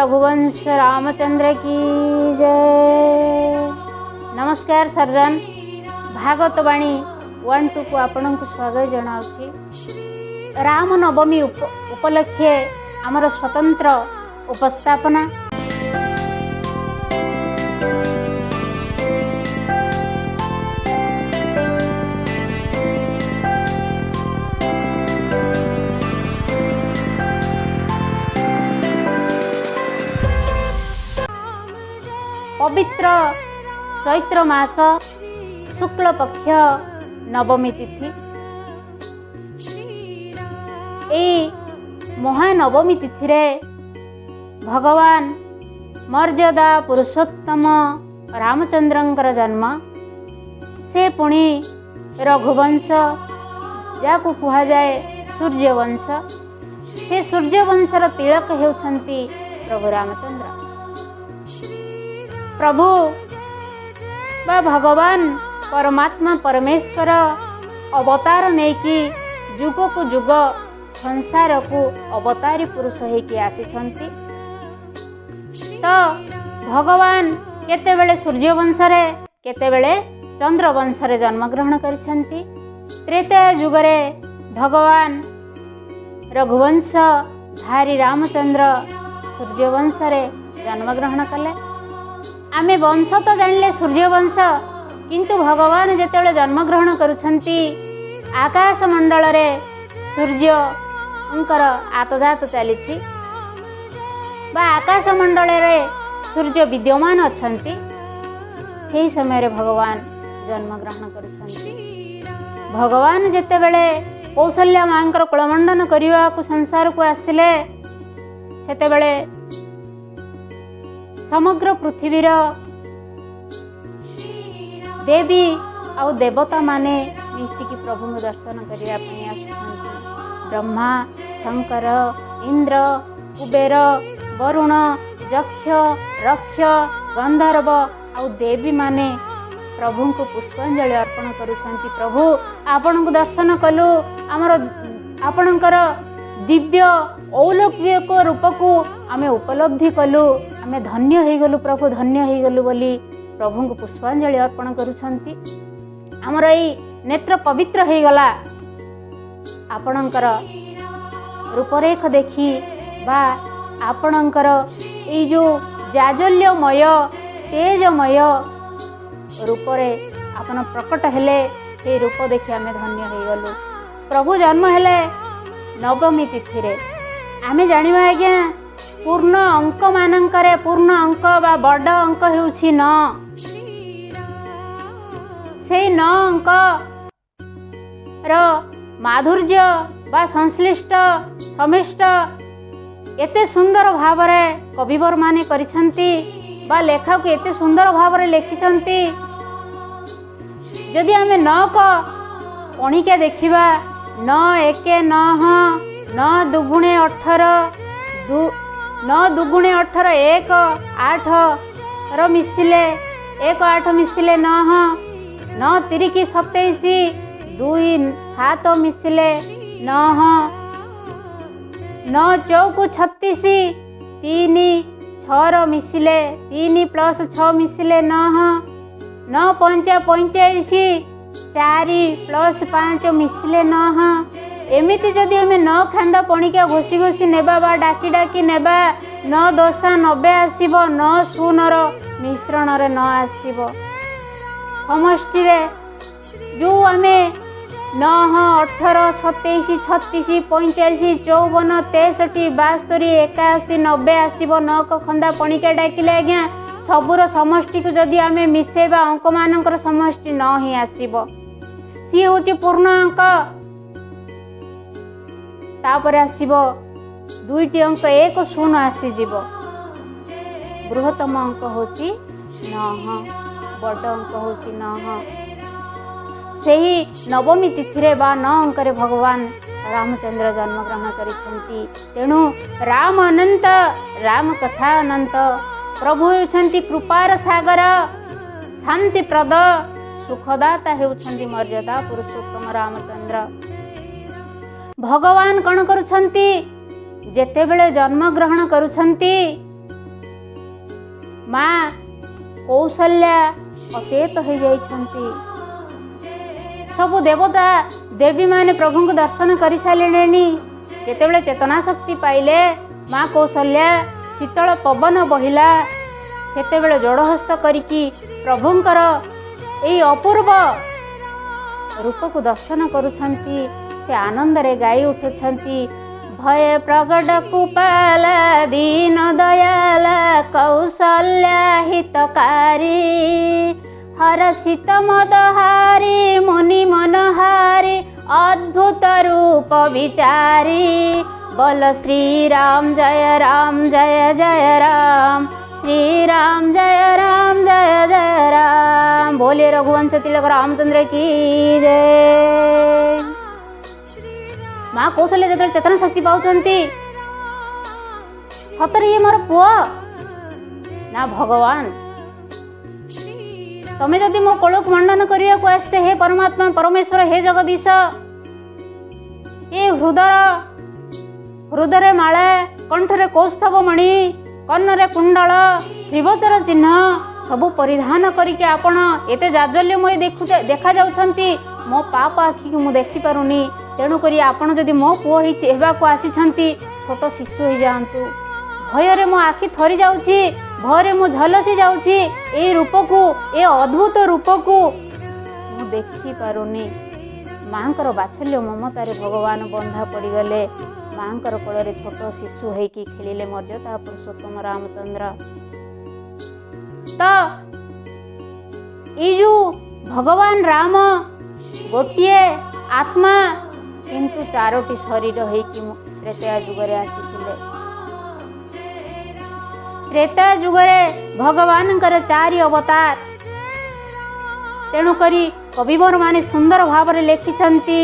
रघुवंश रामचंद्र की जय। ନମସ୍କାର ସର୍ଜନ, ଭାଗବତ ବାଣୀ 1 2କୁ ଆପଣଙ୍କୁ ସ୍ୱାଗତ ଜଣାଉଛି। ରାମନବମୀ ଉପଲକ୍ଷେ ଆମର ସ୍ୱତନ୍ତ୍ର ଉପସ୍ଥାପନା। ପବିତ୍ର ଚୈତ୍ର ମାସ ଶୁକ୍ଳ ପକ୍ଷ ନବମୀ ତିଥି, ଏଇ ମହାନବମୀ ତିଥିରେ ଭଗବାନ ମର୍ଯ୍ୟାଦା ପୁରୁଷୋତ୍ତମ ରାମଚନ୍ଦ୍ରଙ୍କର ଜନ୍ମ। ସେ ପୁଣି ରଘୁବଂଶ, ଯାହାକୁ କୁହାଯାଏ ସୂର୍ଯ୍ୟବଂଶ, ସେ ସୂର୍ଯ୍ୟବଂଶର ତିଳକ ହେଉଛନ୍ତି ପ୍ରଭୁ ରାମଚନ୍ଦ୍ର। ପ୍ରଭୁ ବା ଭଗବାନ ପରମାତ୍ମା ପରମେଶ୍ୱର ଅବତାର ନେଇକି ଯୁଗକୁ ଯୁଗ ସଂସାରକୁ ଅବତାରୀ ପୁରୁଷ ହେଇକି ଆସିଛନ୍ତି। ତ ଭଗବାନ କେତେବେଳେ ସୂର୍ଯ୍ୟବଂଶରେ, କେତେବେଳେ ଚନ୍ଦ୍ରବଂଶରେ ଜନ୍ମଗ୍ରହଣ କରିଛନ୍ତି। ତ୍ରେତୟା ଯୁଗରେ ଭଗବାନ ରଘୁବଂଶ ଧାରୀ ରାମଚନ୍ଦ୍ର ସୂର୍ଯ୍ୟବଂଶରେ ଜନ୍ମଗ୍ରହଣ କଲେ। ଆମେ ବଂଶ ତ ଜାଣିଲେ ସୂର୍ଯ୍ୟବଂଶ, କିନ୍ତୁ ଭଗବାନ ଯେତେବେଳେ ଜନ୍ମଗ୍ରହଣ କରୁଛନ୍ତି, ଆକାଶ ମଣ୍ଡଳରେ ସୂର୍ଯ୍ୟଙ୍କର ଆତଯାତ ଚାଲିଛି ବା ଆକାଶ ମଣ୍ଡଳରେ ସୂର୍ଯ୍ୟ ବିଦ୍ୟମାନ ଅଛନ୍ତି, ସେହି ସମୟରେ ଭଗବାନ ଜନ୍ମଗ୍ରହଣ କରୁଛନ୍ତି। ଭଗବାନ ଯେତେବେଳେ କୌଶଲ୍ୟା ମାଙ୍କର କୁଳମଣ୍ଡନ କରିବାକୁ ସଂସାରକୁ ଆସିଲେ, ସେତେବେଳେ ସମଗ୍ର ପୃଥିବୀର ଦେବୀ ଆଉ ଦେବତାମାନେ ମିଶିକି ପ୍ରଭୁଙ୍କୁ ଦର୍ଶନ କରିବା ପାଇଁ ଆସୁଛନ୍ତି। ବ୍ରହ୍ମା, ଶଙ୍କର, ଇନ୍ଦ୍ର, କୁବେର, ବରୁଣ, ଯକ୍ଷ, ରକ୍ଷ, ଗନ୍ଧର୍ବ ଆଉ ଦେବୀମାନେ ପ୍ରଭୁଙ୍କୁ ପୁଷ୍ପାଞ୍ଜଳି ଅର୍ପଣ କରୁଛନ୍ତି। ପ୍ରଭୁ, ଆପଣଙ୍କୁ ଦର୍ଶନ କଲୁ, ଆମର ଆପଣଙ୍କର ଦିବ୍ୟ ଔଲୌକିକ ରୂପକୁ ଆମେ ଉପଲବ୍ଧି କଲୁ, ଆମେ ଧନ୍ୟ ହେଇଗଲୁ ପ୍ରଭୁ, ଧନ୍ୟ ହେଇଗଲୁ ବୋଲି ପ୍ରଭୁଙ୍କୁ ପୁଷ୍ପାଞ୍ଜଳି ଅର୍ପଣ କରୁଛନ୍ତି। ଆମର ଏଇ ନେତ୍ର ପବିତ୍ର ହେଇଗଲା ଆପଣଙ୍କର ରୂପରେଖ ଦେଖି ବା ଆପଣଙ୍କର ଏଇ ଯେଉଁ ଜାଜଲ୍ୟମୟ ତେଜମୟ ରୂପରେ ଆପଣ ପ୍ରକଟ ହେଲେ, ସେଇ ରୂପ ଦେଖି ଆମେ ଧନ୍ୟ ହେଇଗଲୁ। ପ୍ରଭୁ ଜନ୍ମ ହେଲେ ନବମୀ ତିଥିରେ। ଆମେ ଜାଣିବା ଆଜ୍ଞା, ପୂର୍ଣ୍ଣ ଅଙ୍କ ମାନଙ୍କରେ ପୂର୍ଣ୍ଣ ଅଙ୍କ ବା ବଡ଼ ଅଙ୍କ ହେଉଛି 9। ସେଇ 9 ଅଙ୍କର ମାଧୁର୍ଯ୍ୟ ବା ସଂଶ୍ଳିଷ୍ଟ ସମିଷ୍ଟ ଏତେ ସୁନ୍ଦର ଭାବରେ କବିବର ମାନେ କରିଛନ୍ତି ବା ଲେଖାକୁ ଏତେ ସୁନ୍ଦର ଭାବରେ ଲେଖିଛନ୍ତି। ଯଦି ଆମେ ନଅକ ପଣିକା ଦେଖିବା, 9 ଏକେ 9, 9 ଦୁଗୁଣେ 18, 9 ଦୁଗୁଣେ 18, 1 8 ର ମିଶିଲେ, 1 8 ମିଶିଲେ 9, 9 ତିରିକି 27, 2 7 ମିଶିଲେ 9, 9 ଚଉକୁ 36, 3 6ର ମିଶିଲେ, 3 ପ୍ଲସ୍ 6 ମିଶିଲେ 9, 9 ପଞ୍ଚା 45, 4 ପ୍ଲସ୍ 5 ମିଶିଲେ 9। ଏମିତି ଯଦି ଆମେ 9 ଖାନ୍ଦା ପଣିକା ଘୋଷି ଘୋଷି ନେବା ବା ଡାକି ଡାକି ନେବା, 9 ଦଶା 90 ଆସିବ, 9 ଶୂନର ମିଶ୍ରଣରେ 9 ଆସିବ। ସମଷ୍ଟିରେ ଯେଉଁ ଆମେ 9, 18, 27, 36, 45, 54, 63, 72, 81, 90 ଆସିବ। ନଅକ ଖନ୍ଦା ପଣିକା ଡାକିଲେ ଆଜ୍ଞା, ସବୁର ସମଷ୍ଟିକୁ ଯଦି ଆମେ ମିଶେଇବା, ଅଙ୍କମାନଙ୍କର ସମଷ୍ଟି 9 ହିଁ ଆସିବ। ସିଏ ହେଉଛି ପୂର୍ଣ୍ଣ ଅଙ୍କ। ତାପରେ ଆସିବ ଦୁଇଟି ଅଙ୍କ, 1 0 ଆସିଯିବ। ବୃହତ୍ତମ ଅଙ୍କ ହେଉଛି 9, ବଡ଼ ଅଙ୍କ ହେଉଛି 9। ସେହି ନବମୀ ତିଥିରେ ବା 9 ଅଙ୍କରେ ଭଗବାନ ରାମଚନ୍ଦ୍ର ଜନ୍ମଗ୍ରହଣ କରିଛନ୍ତି। ତେଣୁ ରାମ ଅନନ୍ତ, ରାମ କଥା ଅନନ୍ତ। ପ୍ରଭୁ ହେଉଛନ୍ତି କୃପାର ସାଗର, ଶାନ୍ତିପ୍ରଦ, ସୁଖଦାତା ହେଉଛନ୍ତି ମର୍ଯ୍ୟାଦା ପୁରୁଷୋତ୍ତମ ରାମଚନ୍ଦ୍ର। ଭଗବାନ କ'ଣ କରୁଛନ୍ତି? ଯେତେବେଳେ ଜନ୍ମଗ୍ରହଣ କରୁଛନ୍ତି, ମା କୌଶଲ୍ୟା ଅଚେତ ହେଇଯାଇଛନ୍ତି। ସବୁ ଦେବତା ଦେବୀମାନେ ପ୍ରଭୁଙ୍କୁ ଦର୍ଶନ କରିସାରିଲେଣି। ଯେତେବେଳେ ଚେତନା ଶକ୍ତି ପାଇଲେ ମା କୌଶଲ୍ୟା, ଶୀତଳ ପବନ ବହିଲା, ସେତେବେଳେ ଯୋଡ଼ହସ୍ତ କରିକି ପ୍ରଭୁଙ୍କର ଏଇ ଅପୂର୍ବ ରୂପକୁ ଦର୍ଶନ କରୁଛନ୍ତି। ସେ ଆନନ୍ଦରେ ଗାଇ ଉଠୁଛନ୍ତି, ଭୟ ପ୍ରଗଟ କୁପାଲା, ଦୀନ ଦୟାଲା, କୌଶଲ୍ୟା ହିତକାରୀ, ହରଷିତ ମଦହାରୀ, ମୁନି ମନହାରୀ, ଅଦ୍ଭୁତ ରୂପ ବିଚାରୀ। ବୋଲ ଶ୍ରୀରାମ ଜୟ ରାମ ଜୟ ଜୟ ରାମ, ଶ୍ରୀରାମ ଜୟ ରାମ ଜୟ ଜୟ ରାମ। बोलिए रघुवंश तिलक रामचंद्र की जय। ମା କୌଶଲ୍ୟା ଯେତେବେଳେ ଚେତନା ଶକ୍ତି ପାଉଛନ୍ତି, ସତରେ ଇଏ ମୋର ପୁଅ ନା ଭଗବାନ? ତମେ ଯଦି ମୋ କୋଳକୁ ମଣ୍ଡନ କରିବାକୁ ଆସିଛ, ହେ ପରମାତ୍ମା ପରମେଶ୍ୱର, ହେ ଜଗଦୀଶ, ହେ ହୃଦୟରେ ମାଳା, କଣ୍ଠରେ କୌସ୍ତବ ମଣି, କର୍ଣ୍ଣରେ କୁଣ୍ଡଳ, ଶ୍ରୀବଚର ଚିହ୍ନ ସବୁ ପରିଧାନ କରିକି ଆପଣ ଏତେ ଜାଜ୍ୱଲ୍ୟମୟ ଦେଖାଯାଉଛନ୍ତି, ମୋ ପାପ ଆଖିକୁ ମୁଁ ଦେଖିପାରୁନି। ତେଣୁକରି ଆପଣ ଯଦି ମୋ ପୁଅ ହେଇ ହେବାକୁ ଆସିଛନ୍ତି, ଛୋଟ ଶିଶୁ ହେଇଯାଆନ୍ତୁ। ଭୟରେ ମୋ ଆଖି ଥରି ଯାଉଛି, ଭୟରେ ମୁଁ ଝଲସି ଯାଉଛି। ଏଇ ରୂପକୁ, ଏ ଅଦ୍ଭୁତ ରୂପକୁ ମୁଁ ଦେଖିପାରୁନି। ମାଙ୍କର ବାତ୍ସଲ୍ୟ ମମତାରେ ଭଗବାନ ବନ୍ଧା ପଡ଼ିଗଲେ। ମାଙ୍କର କୋଳରେ ଛୋଟ ଶିଶୁ ହେଇକି ଖେଳିଲେ ମର୍ଯ୍ୟାଦା ପୁରୁଷୋତ୍ତମ ରାମଚନ୍ଦ୍ର। ତ ଏଇ ଯୋଉ ଭଗବାନ ରାମ ଗୋଟିଏ ଆତ୍ମା, କିନ୍ତୁ ଚାରୋଟି ଶରୀର ହେଇକି ତ୍ରେତୟା ଯୁଗରେ ଆସିଥିଲେ। ତ୍ରେତୟା ଯୁଗରେ ଭଗବାନଙ୍କର ଚାରି ଅବତାର। ତେଣୁକରି କବିବର ମାନେ ସୁନ୍ଦର ଭାବରେ ଲେଖିଛନ୍ତି,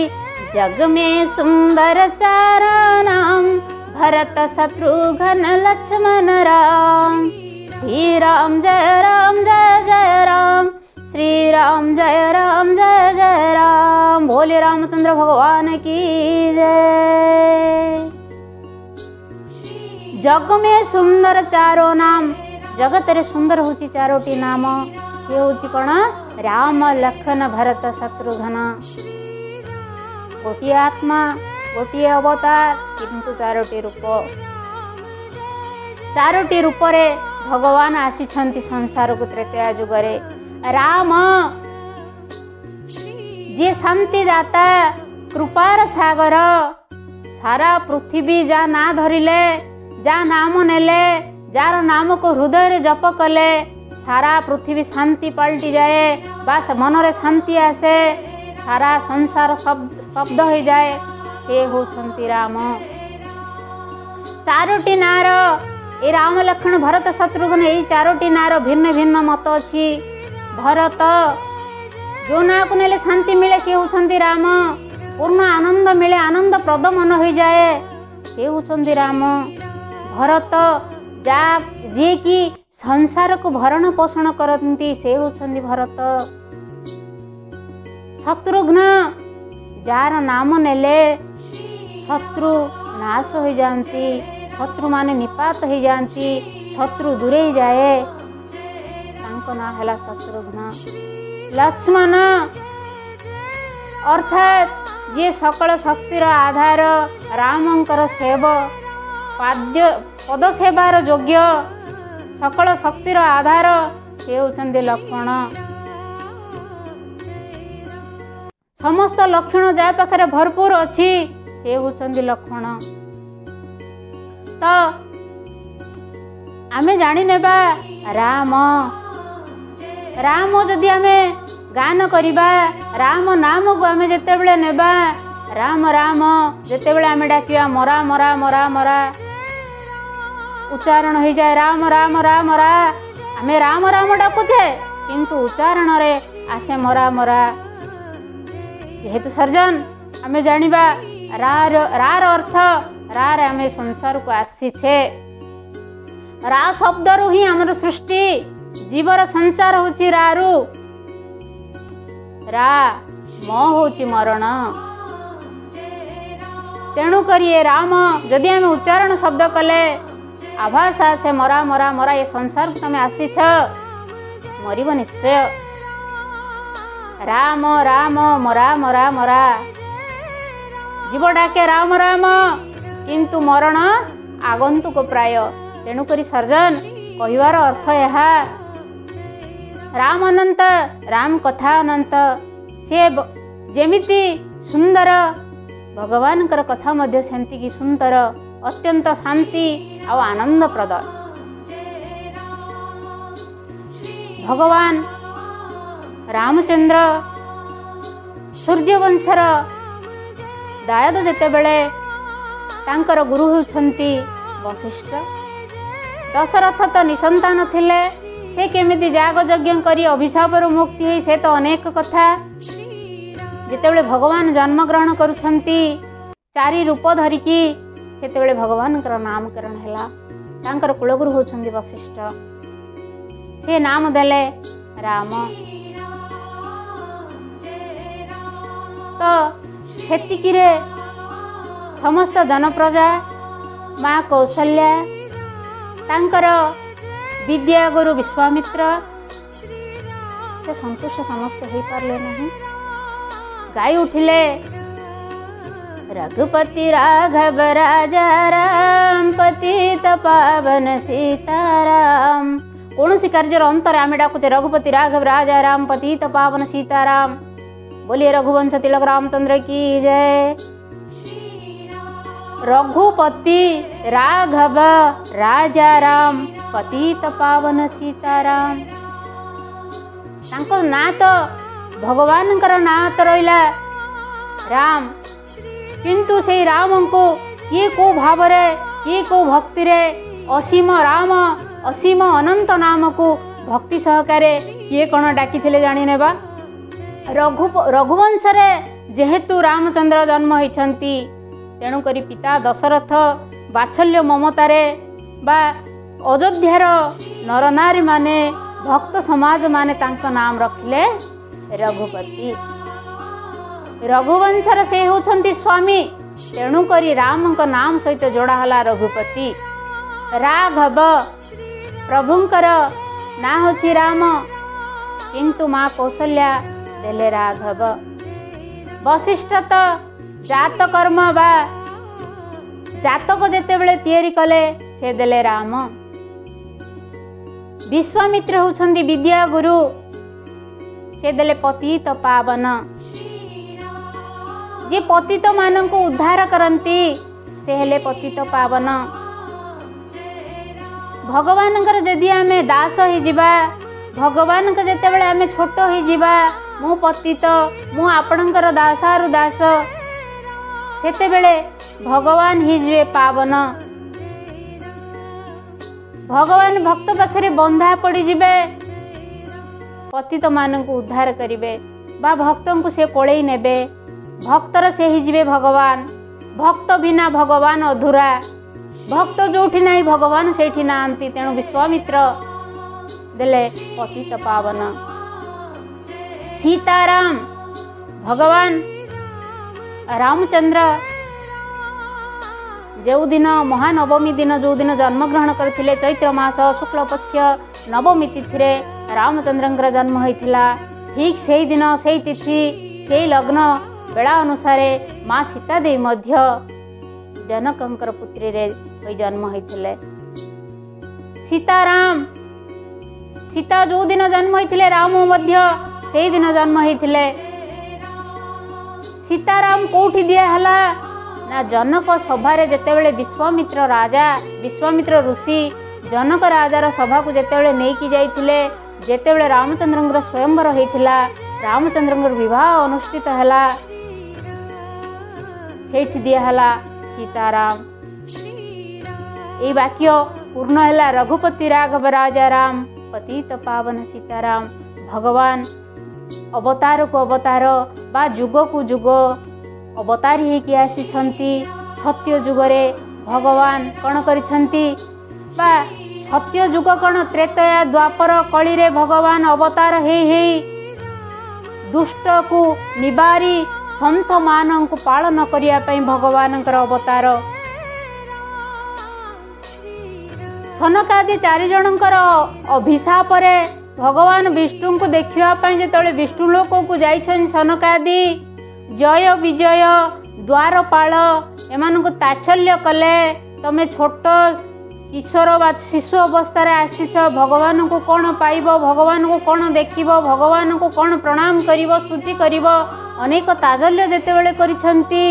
जग में सुंदर चार नाम, भरत शत्रुघ्न लक्ष्मण राम। श्री राम जय राम जय जय राम, श्री राम जय राम जय जय राम। बोले रामचंद्र भगवान की जय। जग में सुंदर चारो नाम, ଜଗତରେ ସୁନ୍ଦର ହେଉଛି ଚାରୋଟି ନାମ। ସେ ହେଉଛି କ'ଣ? ରାମ, ଲକ୍ଷ୍ମଣ, ଭରତ, ଶତ୍ରୁଘ୍ନ। ଗୋଟିଏ ଆତ୍ମା, ଗୋଟିଏ ଅବତାର, କିନ୍ତୁ ଚାରୋଟି ରୂପ। ଚାରୋଟି ରୂପରେ ଭଗବାନ ଆସିଛନ୍ତି ସଂସାରକୁ ତ୍ରେତୟା ଯୁଗରେ। ରାମ ଯିଏ ଶାନ୍ତିଦାତା, କୃପାର ସାଗର, ସାରା ପୃଥିବୀ ଯାହା ନାଁ ଧରିଲେ, ଯାହା ନାମ ନେଲେ, ଯାହାର ନାମକୁ ହୃଦୟରେ ଜପ କଲେ ସାରା ପୃଥିବୀ ଶାନ୍ତି ପାଲଟି ଯାଏ ବା ମନରେ ଶାନ୍ତି ଆସେ, ସାରା ସଂସାର ସ୍ତବ୍ଧ ହେଇଯାଏ, ସେ ହେଉଛନ୍ତି ରାମ। ଚାରୋଟି ନାଁର, ଏ ରାମ, ଲକ୍ଷ୍ମଣ, ଭରତ, ଶତ୍ରୁଘ୍ନ, ଏଇ ଚାରୋଟି ନାଁର ଭିନ୍ନ ଭିନ୍ନ ମତ ଅଛି। ଭରତ, ଯେଉଁ ନାଁକୁ ନେଲେ ଶାନ୍ତି ମିଳେ, ସେ ହେଉଛନ୍ତି ରାମ। ପୂର୍ଣ୍ଣ ଆନନ୍ଦ ମିଳେ, ଆନନ୍ଦ ପ୍ରଦ ମନ ହୋଇଯାଏ, ସେ ହେଉଛନ୍ତି ରାମ। ଭରତ, ଯିଏକି ସଂସାରକୁ ଭରଣ ପୋଷଣ କରନ୍ତି, ସେ ହେଉଛନ୍ତି ଭରତ। ଶତ୍ରୁଘ୍ନ, ଯାହାର ନାମ ନେଲେ ଶତ୍ରୁ ନାଶ ହୋଇଯାଆନ୍ତି, ଶତ୍ରୁମାନେ ନିପାତ ହେଇଯାଆନ୍ତି, ଶତ୍ରୁ ଦୂରେଇ ଯାଏ, ତାଙ୍କ ନାଁ ହେଲା ଶତ୍ରୁଘ୍ନ। ଲକ୍ଷ୍ମଣ, ଅର୍ଥାତ୍ ଯିଏ ସକଳ ଶକ୍ତିର ଆଧାର, ରାମଙ୍କର ସେବ ପାଦ୍ୟ ପଦ ସେବାର ଯୋଗ୍ୟ, ସକଳ ଶକ୍ତିର ଆଧାର, ସେ ହେଉଛନ୍ତି ଲକ୍ଷ୍ମଣ। ସମସ୍ତ ଲକ୍ଷଣ ଯାହା ପାଖରେ ଭରପୁର ଅଛି, ସେ ହେଉଛନ୍ତି ଲକ୍ଷ୍ମଣ। ତ ଆମେ ଜାଣିନେବା, ରାମ ରାମ ଯଦି ଆମେ ଗାନ କରିବା, ରାମ ନାମକୁ ଆମେ ଯେତେବେଳେ ନେବା, ରାମ ରାମ ଯେତେବେଳେ ଆମେ ଡାକିବା, ମରା ମରା ମରା ମରା ଉଚ୍ଚାରଣ ହେଇଯାଏ। ରାମ ରାମ ରାମ ରା, ଆମେ ରାମ ରାମ ଡାକୁଛେ, କିନ୍ତୁ ଉଚ୍ଚାରଣରେ ଆସେ ମରା ମରା। ଯେହେତୁ ସର୍ଜନ, ଆମେ ଜାଣିବା ରାର ଅର୍ଥ, ରାରେ ଆମେ ସଂସାରକୁ ଆସିଛେ। ରା ଶବ୍ଦରୁ ହିଁ ଆମର ସୃଷ୍ଟି, ଜୀବର ସଞ୍ଚାର ହଉଛି ରାରୁ। ରା ମ ହଉଛି ମରଣ। ତେଣୁକରି ଏ ରାମ ଯଦି ଆମେ ଉଚ୍ଚାରଣ ଶବ୍ଦ କଲେ, ଆଭାସ ଆସେ ମରା ମରା ମରା। ଏ ସଂସାରକୁ ତମେ ଆସିଛ, ମରିବ ନିଶ୍ଚୟ। ରାମ ରାମ ମରା ମରା ମରା। ଜୀବ ଡାକେ ରାମ ରାମ, କିନ୍ତୁ ମରଣ ଆଗନ୍ତୁକ ପ୍ରାୟ। ତେଣୁକରି ସର୍ଜନ କହିବାର ଅର୍ଥ ଏହା, ରାମ ଅନନ୍ତ, ରାମ କଥା ଅନନ୍ତ। ସିଏ ଯେମିତି ସୁନ୍ଦର, ଭଗବାନଙ୍କର କଥା ମଧ୍ୟ ସେମିତିକି ସୁନ୍ଦର, ଅତ୍ୟନ୍ତ ଶାନ୍ତି ଆଉ ଆନନ୍ଦପ୍ରଦ। ଭଗବାନ ରାମଚନ୍ଦ୍ର ସୂର୍ଯ୍ୟବଂଶର ଦାୟଦ ଯେତେବେଳେ, ତାଙ୍କର ଗୁରୁ ହେଉଛନ୍ତି ବଶିଷ୍ଠ। ଦଶରଥ ତ ନିସନ୍ତାନ ଥିଲେ, ସେ କେମିତି ଯାଗ ଯଜ୍ଞ କରି ଅଭିଶାପରୁ ମୁକ୍ତି ହେଇ, ସେ ତ ଅନେକ କଥା। ଯେତେବେଳେ ଭଗବାନ ଜନ୍ମଗ୍ରହଣ କରୁଛନ୍ତି ଚାରି ରୂପ ଧରିକି, ସେତେବେଳେ ଭଗବାନଙ୍କର ନାମକରଣ ହେଲା। ତାଙ୍କର କୁଳଗୁରୁ ହେଉଛନ୍ତି ବଶିଷ୍ଠ। ସେ ନାମ ଦେଲେ ରାମ। ତ ସେତିକିରେ ସମସ୍ତ ଜନପ୍ରଜା, ମା କୌଶଲ୍ୟା, ତାଙ୍କର ବିଦ୍ୟା ଗୁରୁ ବିଶ୍ୱାମିତ୍ର, ସେ ସନ୍ତୁଷ୍ଟ ସମସ୍ତେ ହେଇପାରିଲେ ନାହିଁ। ଗାଇ ଉଠିଲେ, ରଘୁପତି ରାଘବ ରାଜା ରାମ, ପତିତ ପାବନ ସୀତାରାମ। କୌଣସି କାର୍ଯ୍ୟର ଅନ୍ତରେ ଆମେ ଡାକୁଛେ ରଘୁପତି ରାଘବ ରାଜା ରାମ, ପତିତ ପାବନ ସୀତାରାମ। बोलिए रघुवंश तिलक रामचंद्र की जय। रघुपति राघव राजा राम, ପତିତ ପାବନ ସୀତାରାମ। ତାଙ୍କ ନାଁ ତ, ଭଗବାନଙ୍କର ନାଁ ତ ରହିଲା ରାମ, କିନ୍ତୁ ସେଇ ରାମଙ୍କୁ କିଏ କେଉଁ ଭାବରେ, କିଏ କେଉଁ ଭକ୍ତିରେ, ଅସୀମ ରାମ, ଅସୀମ ଅନନ୍ତ ନାମକୁ ଭକ୍ତି ସହକାରେ କିଏ କ'ଣ ଡାକିଥିଲେ ଜାଣିନେବା। ରଘୁବଂଶରେ ଯେହେତୁ ରାମଚନ୍ଦ୍ର ଜନ୍ମ ହୋଇଛନ୍ତି, ତେଣୁକରି ପିତା ଦଶରଥ ବାତ୍ସଲ୍ୟ ମମତାରେ ବା ଅଯୋଧ୍ୟାର ନରନାରୀମାନେ, ଭକ୍ତ ସମାଜ ମାନେ ତାଙ୍କ ନାମ ରଖିଲେ ରଘୁପତି। ରଘୁବଂଶର ସେ ହେଉଛନ୍ତି ସ୍ୱାମୀ, ତେଣୁକରି ରାମଙ୍କ ନାମ ସହିତ ଯୋଡ଼ା ହେଲା ରଘୁପତି। ରାଘବ, ପ୍ରଭୁଙ୍କର ନାଁ ହେଉଛି ରାମ, କିନ୍ତୁ ମା କୌଶଲ୍ୟା ଦେଲେ ରାଘବ। ବଶିଷ୍ଠ ତ ଜାତକର୍ମ ବା ଜାତକ ଯେତେବେଳେ ତିଆରି କଲେ, ସେ ଦେଲେ ରାମ। ବିଶ୍ୱାମିତ୍ର ହେଉଛନ୍ତି ବିଦ୍ୟା ଗୁରୁ, ସେ ଦେଲେ ପତିତ ପାବନ। ଯିଏ ପତିତ ମାନଙ୍କୁ ଉଦ୍ଧାର କରନ୍ତି, ସେ ହେଲେ ପତିତ ପାବନ। ଭଗବାନଙ୍କର ଯଦି ଆମେ ଦାସ ହେଇଯିବା, ଭଗବାନଙ୍କ ଯେତେବେଳେ ଆମେ ଛୋଟ ହେଇଯିବା, ମୁଁ ପତିତ, ମୁଁ ଆପଣଙ୍କର ଦାସାରୁ ଦାସ, ସେତେବେଳେ ଭଗବାନ ହେଇଯିବେ ପାବନ। ଭଗବାନ ଭକ୍ତ ପାଖରେ ବନ୍ଧା ପଡ଼ିଯିବେ, ପତିତ ମାନଙ୍କୁ ଉଦ୍ଧାର କରିବେ ବା ଭକ୍ତଙ୍କୁ ସେ କୋଳେଇ ନେବେ। ଭକ୍ତର ସେ ହେଇଯିବେ ଭଗବାନ। ଭକ୍ତ ବିନା ଭଗବାନ ଅଧୁରା। ଭକ୍ତ ଯୋଉଠି ନାହିଁ, ଭଗବାନ ସେଇଠି ନାହାନ୍ତି। ତେଣୁ ବିଶ୍ୱାମିତ୍ର ଦେଲେ ପତିତ ପାବନ ସୀତାରାମ। ଭଗବାନ ରାମଚନ୍ଦ୍ର ଯେଉଁଦିନ ମହାନବମୀ ଦିନ ଯେଉଁଦିନ ଜନ୍ମଗ୍ରହଣ କରିଥିଲେ, ଚୈତ୍ର ମାସ ଶୁକ୍ଳ ପକ୍ଷ ନବମୀ ତିଥିରେ ରାମଚନ୍ଦ୍ରଙ୍କର ଜନ୍ମ ହୋଇଥିଲା। ଠିକ୍ ସେଇଦିନ, ସେଇ ତିଥି, ସେଇ ଲଗ୍ନ ବେଳା ଅନୁସାରେ ମା ସୀତା ଦେବୀ ମଧ୍ୟ ଜନକଙ୍କର ପୁତ୍ରୀରେ ହୋଇ ଜନ୍ମ ହୋଇଥିଲେ। ସୀତାରାମ, ସୀତା ଯେଉଁଦିନ ଜନ୍ମ ହୋଇଥିଲେ, ରାମ ମଧ୍ୟ ସେଇଦିନ ଜନ୍ମ ହୋଇଥିଲେ। ସୀତାରାମ କୋଉଠି ଦିଆହେଲା ନା, ଜନକ ସଭାରେ ଯେତେବେଳେ ବିଶ୍ୱାମିତ୍ର ରାଜା, ବିଶ୍ୱାମିତ୍ର ଋଷି ଜନକ ରାଜାର ସଭାକୁ ଯେତେବେଳେ ନେଇକି ଯାଇଥିଲେ, ଯେତେବେଳେ ରାମଚନ୍ଦ୍ରଙ୍କର ସ୍ୱୟଂବର ହେଇଥିଲା, ରାମଚନ୍ଦ୍ରଙ୍କର ବିବାହ ଅନୁଷ୍ଠିତ ହେଲା, ସେଇଠି ଦିଆହେଲା ସୀତାରାମ। ଏଇ ବାକ୍ୟ ପୂର୍ଣ୍ଣ ହେଲା, ରଘୁପତି ରାଘବ ରାଜା ରାମ, ପତିତ ପାବନ ସୀତାରାମ। ଭଗବାନ ଅବତାରକୁ ଅବତାର ବା ଯୁଗକୁ ଯୁଗ ଅବତାରୀ ହେଇକି ଆସିଛନ୍ତି। ସତ୍ୟ ଯୁଗରେ ଭଗବାନ କ'ଣ କରିଛନ୍ତି ବା ସତ୍ୟ ଯୁଗ କ'ଣ, ତ୍ରେତୟା, ଦ୍ୱାପର, କଳିରେ ଭଗବାନ ଅବତାର ହେଇ ହେଇ ଦୁଷ୍ଟକୁ ନିବାରି ସନ୍ଥମାନଙ୍କୁ ପାଳନ କରିବା ପାଇଁ ଭଗବାନଙ୍କର ଅବତାର। ସନକାଦି ଚାରିଜଣଙ୍କର ଅଭିଶାପରେ ଭଗବାନ ବିଷ୍ଣୁଙ୍କୁ ଦେଖିବା ପାଇଁ ଯେତେବେଳେ ବିଷ୍ଣୁ ଲୋକକୁ ଯାଇଛନ୍ତି ସନକାଦି, ଜୟ ବିଜୟ, ଦ୍ୱାରପାଳ ଏମାନଙ୍କୁ ତାଚ୍ଛଲ୍ୟ କଲେ। ତମେ ଛୋଟ କିଶୋର ବା ଶିଶୁ ଅବସ୍ଥାରେ ଆସିଛ, ଭଗବାନଙ୍କୁ କ'ଣ ପାଇବ, ଭଗବାନଙ୍କୁ କ'ଣ ଦେଖିବ, ଭଗବାନଙ୍କୁ କ'ଣ ପ୍ରଣାମ କରିବ, ସ୍ତୁତି କରିବ? ଅନେକ ତାଚ୍ଛଲ୍ୟ ଯେତେବେଳେ କରିଛନ୍ତି,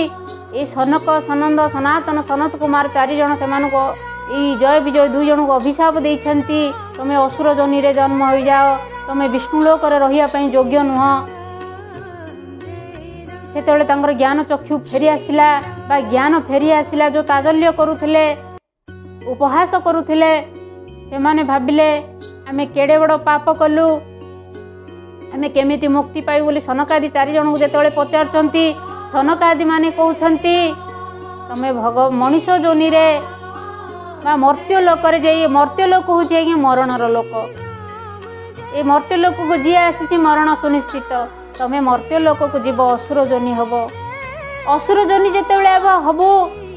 ଏଇ ସନକ, ସନନ୍ଦ, ସନାତନ, ସନତ କୁମାର ଚାରିଜଣ ସେମାନଙ୍କୁ, ଏଇ ଜୟ ବିଜୟ ଦୁଇ ଜଣଙ୍କୁ ଅଭିଶାପ ଦେଇଛନ୍ତି, ତମେ ଅସୁର ଯୋନିରେ ଜନ୍ମ ହୋଇଯାଅ, ତମେ ବିଷ୍ଣୁ ଲୋକରେ ରହିବା ପାଇଁ ଯୋଗ୍ୟ ନୁହଁ। ସେତେବେଳେ ତାଙ୍କର ଜ୍ଞାନ ଚକ୍ଷୁ ଫେରି ଆସିଲା ବା ଜ୍ଞାନ ଫେରି ଆସିଲା। ଯେଉଁ ତାଚ୍ଛଲ୍ୟ କରୁଥିଲେ, ଉପହାସ କରୁଥିଲେ, ସେମାନେ ଭାବିଲେ ଆମେ କେଡ଼େ ବଡ଼ ପାପ କଲୁ, ଆମେ କେମିତି ମୁକ୍ତି ପାଇବୁ ବୋଲି ସନକାଦି ଚାରି ଜଣଙ୍କୁ ଯେତେବେଳେ ପଚାରୁଛନ୍ତି, ସନକାଦି ମାନେ କହୁଛନ୍ତି, ତମେ ମଣିଷ ଯୋନିରେ ବା ମର୍ତ୍ତ୍ୟ ଲୋକରେ ଯାଇ, ମର୍ତ୍ତ୍ୟ ଲୋକ ହେଉଛି ଆଜ୍ଞା ମରଣର ଲୋକ। ଏ ମର୍ତ୍ତ୍ୟ ଲୋକକୁ ଯିଏ ଆସିଛି ମରଣ ସୁନିଶ୍ଚିତ। ତମେ ମର୍ତ୍ତ୍ୟ ଲୋକକୁ ଯିବ, ଅସୁର ଯୋନି ହବ। ଅସୁର ଯୋନି ଯେତେବେଳେ ହବୁ,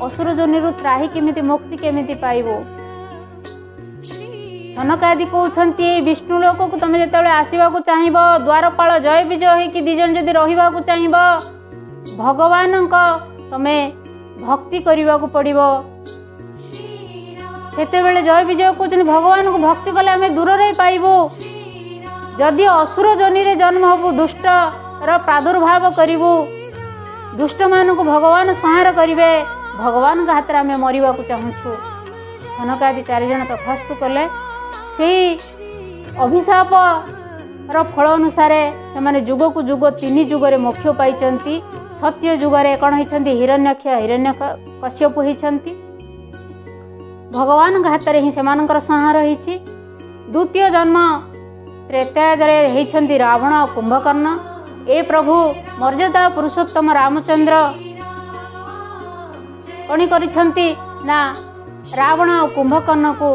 ଅସୁର ଯୋନିରୁ ତ୍ରାହି କେମିତି, ମୁକ୍ତି କେମିତି ପାଇବୁ? ସନକାଦି କହୁଛନ୍ତି, ଏଇ ବିଷ୍ଣୁ ଲୋକକୁ ତମେ ଯେତେବେଳେ ଆସିବାକୁ ଚାହିଁବ, ଦ୍ୱାରପାଳ ଜୟ ବିଜୟ ହେଇକି ଦି ଜଣ ଯଦି ରହିବାକୁ ଚାହିଁବ, ଭଗବାନଙ୍କ ତମେ ଭକ୍ତି କରିବାକୁ ପଡ଼ିବ। ସେତେବେଳେ ଜୟ ବିଜୟ କହୁଛନ୍ତି, ଭଗବାନଙ୍କୁ ଭକ୍ତି କଲେ ଆମେ ଦୂରରେ ପାଇବୁ। ଯଦି ଅସୁର ଯୋନିରେ ଜନ୍ମ ହବୁ, ଦୁଷ୍ଟର ପ୍ରାଦୁର୍ଭାବ କରିବୁ, ଦୁଷ୍ଟମାନଙ୍କୁ ଭଗବାନ ସଂହାର କରିବେ, ଭଗବାନଙ୍କ ହାତରେ ଆମେ ମରିବାକୁ ଚାହୁଁଛୁ। ସନକାଦି ଚାରିଜଣ ତଥାସ୍ତୁ କଲେ। ସେଇ ଅଭିଶାପର ଫଳ ଅନୁସାରେ ସେମାନେ ଯୁଗକୁ ଯୁଗ ତିନି ଯୁଗରେ ମୋକ୍ଷ ପାଇଛନ୍ତି। ସତ୍ୟ ଯୁଗରେ କ'ଣ ହେଇଛନ୍ତି? ହିରଣ୍ୟାକ୍ଷ, ହିରଣ୍ୟ କଶ୍ୟପ ହେଇଛନ୍ତି। ଭଗବାନଙ୍କ ହାତରେ ହିଁ ସେମାନଙ୍କର ସଂହାର ହେଇଛି। ଦ୍ୱିତୀୟ ଜନ୍ମ ତ୍ରେତୟାରେ ହେଇଛନ୍ତି ରାବଣ ଆଉ କୁମ୍ଭକର୍ଣ୍ଣ। ଏ ପ୍ରଭୁ ମର୍ଯ୍ୟାଦା ପୁରୁଷୋତ୍ତମ ରାମଚନ୍ଦ୍ର କ'ଣ କରିଛନ୍ତି ନା ରାବଣ ଆଉ କୁମ୍ଭକର୍ଣ୍ଣକୁ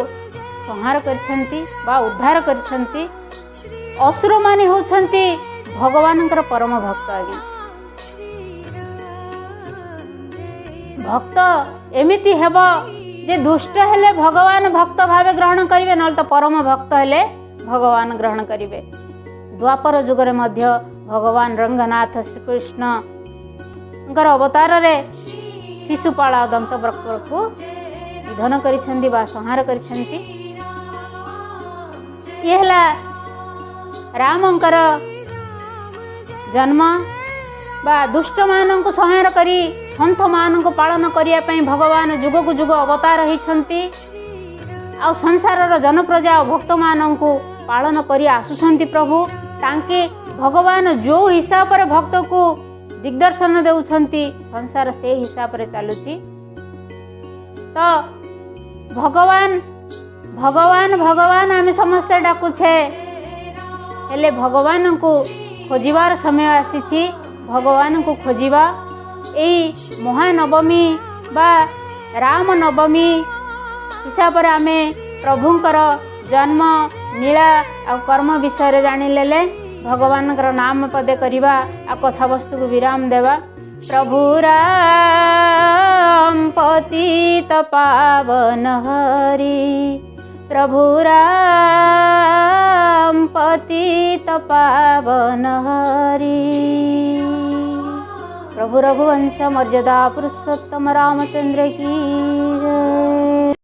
ସଂହାର କରିଛନ୍ତି ବା ଉଦ୍ଧାର କରିଛନ୍ତି। ଅସୁରମାନେ ହେଉଛନ୍ତି ଭଗବାନଙ୍କର ପରମ ଭକ୍ତ ଆଜ୍ଞା। ଭକ୍ତ ଏମିତି ହେବ ଯେ ଦୁଷ୍ଟ ହେଲେ ଭଗବାନ ଭକ୍ତ ଭାବେ ଗ୍ରହଣ କରିବେ, ନହେଲେ ତ ପରମ ଭକ୍ତ ହେଲେ ଭଗବାନ ଗ୍ରହଣ କରିବେ। ଦ୍ୱାପର ଯୁଗରେ ମଧ୍ୟ ଭଗବାନ ରଙ୍ଗନାଥ ଶ୍ରୀକୃଷ୍ଣଙ୍କର ଅବତାରରେ ଶିଶୁପାଳ ଆଉ ଦନ୍ତବକ୍ରକୁ ନିଧନ କରିଛନ୍ତି ବା ସଂହାର କରିଛନ୍ତି। ଇଏ ହେଲା ରାମଙ୍କର ଜନ୍ମ ବା ଦୁଷ୍ଟମାନଙ୍କୁ ସଂହାର କରି ସନ୍ଥମାନଙ୍କୁ ପାଳନ କରିବା ପାଇଁ ଭଗବାନ ଯୁଗକୁ ଯୁଗ ଅବତାର ହେଇଛନ୍ତି ଆଉ ସଂସାରର ଜନପ୍ରଜା ଓ ଭକ୍ତମାନଙ୍କୁ ପାଳନ କରି ଆସୁଛନ୍ତି ପ୍ରଭୁ। ତାଙ୍କେ ଭଗବାନ ଯେଉଁ ହିସାବରେ ଭକ୍ତକୁ ଦିଗ୍ଦର୍ଶନ ଦେଉଛନ୍ତି, ସଂସାର ସେଇ ହିସାବରେ ଚାଲୁଛି। ତ ଭଗବାନ ଭଗବାନ ଭଗବାନ ଆମେ ସମସ୍ତେ ଡାକୁଛେ, ହେଲେ ଭଗବାନଙ୍କୁ ଖୋଜିବାର ସମୟ ଆସିଛି। ଭଗବାନଙ୍କୁ ଖୋଜିବା ଏଇ ମହାନବମୀ ବା ରାମନବମୀ ହିସାବରେ ଆମେ ପ୍ରଭୁଙ୍କର ଜନ୍ମ, ଲୀଳା ଆଉ କର୍ମ ବିଷୟରେ ଜାଣିଲେଲେ ଭଗବାନଙ୍କର ନାମ ପଦେ କରିବା ଆଉ କଥାବସ୍ତୁକୁ ବିରାମ ଦେବା। ପ୍ରଭୁ ରାମ ପତିତ ପାବନ ହରି, ପ୍ରଭୁ ରାମ ପତିତ ପାବନ ହରି, ପ୍ରଭୁ ରଘୁବଂଶ ମର୍ଯ୍ୟାଦା ପୁରୁଷୋତ୍ତମ ରାମଚନ୍ଦ୍ର କି ଜୟ।